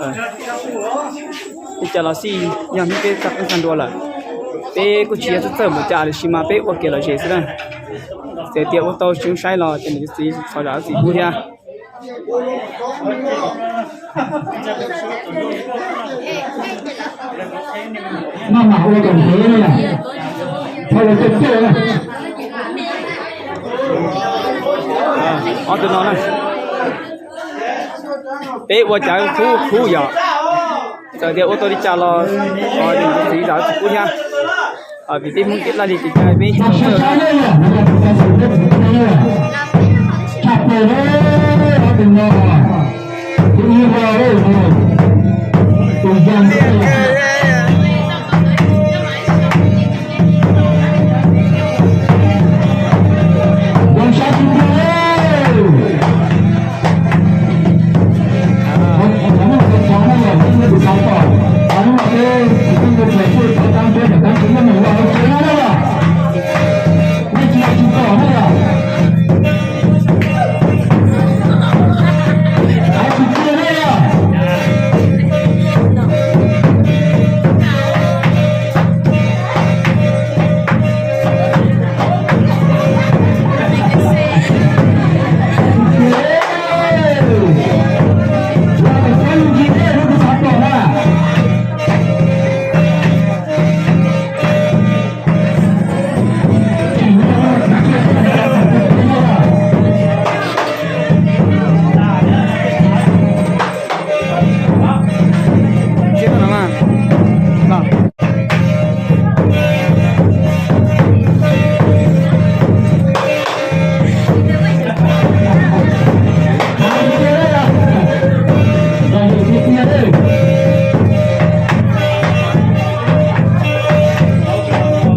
Li cas los xij yog hnub peb txog qeej txog nruas lawm, peb kuj tsis yog txawj txawj mus cas, tiam sis mas peb ua kev lom zem xwb na. Txawm tias ua tau zoo saib los ces niam txiv txhos zam txim pub thiab. Maj mam ua kom ntev na yom. Thov ua tiag tiag na. Ob tug no na, peb ua cas khub khub yom. Txawm tias ua tau li cas los niam txiv zam txim pub thiab. Vim peb Hmoob laj lim kev cai peb tsis txawj.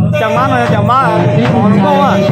Cov mab no yog cov mab hov zoo nkauj.